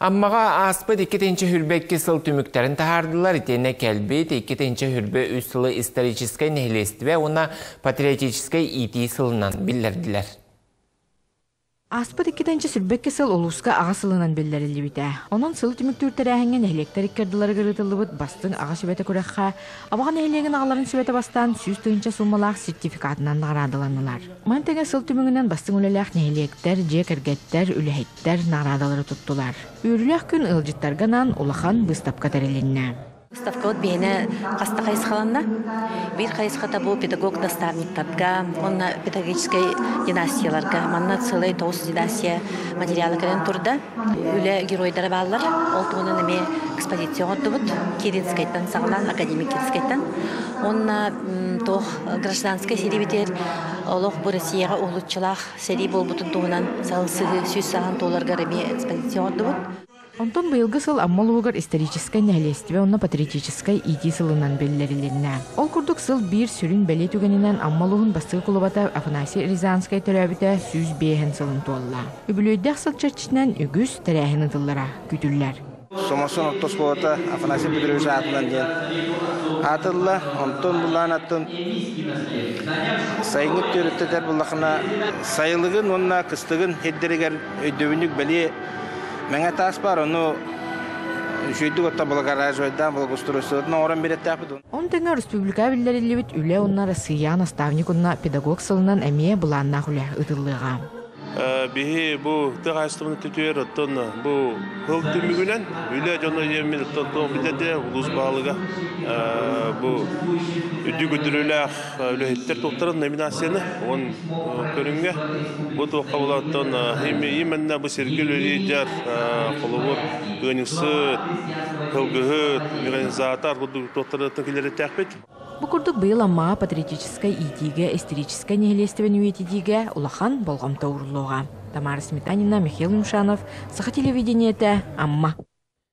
Аммаҕа ааспыт 2022 сыл түмүктэрин таһаардылар, итиэннэ кэлбит 2023 сылы историческай нэһилиэстибэ уонна патриотическай иитии сылынан биллэрдилэр. Ааспыт 2022 сыл улууска аҕа сылынан биллэриллибитэ. Онон сылы түмүктүүр тэрээһиҥҥэ нэһилиэктэр икки ардыларыгар ыытыллыбыт бастыҥ аҕа сүбэтэ күрэххэ Абаҕа нэһилиэгин аҕаларын сүбэтэ бастаан 100 000 суумалаах сертификатынан наҕараадаланнылар. Маны тэҥэ сыл түмүгүнэн бастыҥ үлэлээх нэһилиэктэр, дьиэ кэргэттэр, үлэһиттэр наҕараадалары туттулар. Үөрүүлээх күн ыалдьыттарга анаан улахан быыстапка тэрилиннэ. Выставкабыт биһиэнэ хаста хайысхаланна. Биир хайысхата бу педагог-наставниктарга уонна педагогическай династияларга. Манна сылай тоҕус династия материала кэлэн турда. Үлэ геройдара бааллар. Ол туһунан эмиэ экспозиция оҥордубут. Киринскайтан саҕалаан, академик Киринскайтан. Уонна туох гражданскай сэрии олох бу Россияҕа уһулуччулаах сэрии буолбутун туһунан саһыл 100 сааһын туоларгар эмиэ экспозиция оҥордубут. Онтон быйылгы сыл Амма улууһугар историческай нэһилиэстибэ уонна патриотическай иитии сылынан биллэрилиннэ. Ол курдук сыл биир сүрүн бэлиэ түгэнинэн Амма улууһун бастакы кулубата Афанасий Рязанскай төрөөбүтэ 105 сылын туолла. Үбүлүөйдээх сыл чэрчитинэн үгүс тэрээһин ыытыллара күүтүллэр. Соморсун орто оскуолата Афанасий Петрович аатынан диэн аатылла. Онтон булаан аттын сайыҥҥы төрүттэтэр буллахына сайылыгын уонна кыстыгын сирдэригэр өйдөбүнньүк бэлиэ Мэҥэ таас баар, ону үчүгэйдик отто благораживайдаан, благоустройствотун оҥорон биэрэттэхпит. Он тэҥэ республика биллэриллибит үлэ уонна Россия наставник уонна педагог сылынан эмиэ былааннаах үлэ ыытыллыаҕа. Биһи бу тыа хаһаайыстыбаны түтүөр оттон бу сыл түмүгүнэн үлэ дьоно диэммин оттон туох билэрдэ улуус баһылыга бу үрдүк өтүрүүлээх үлэһиттэр туохтарын номинацияны он көрүҥҥэ бу туохха булаттан именно бу сиргэ үлэлиир холобур ыанньыксыт сылгыһыт механизатор курдук туохтарыттан киллэритээхпит. Бу курдук быйыл Аммаҕа патриотическай иитиигэ, историческай нэһилиэстибэни үйэтитиигэ улахан болҕомто ууруллуоҕа. Тамара Сметанина, Михаил Юмшанов, Саха телевидениетэ, Амма.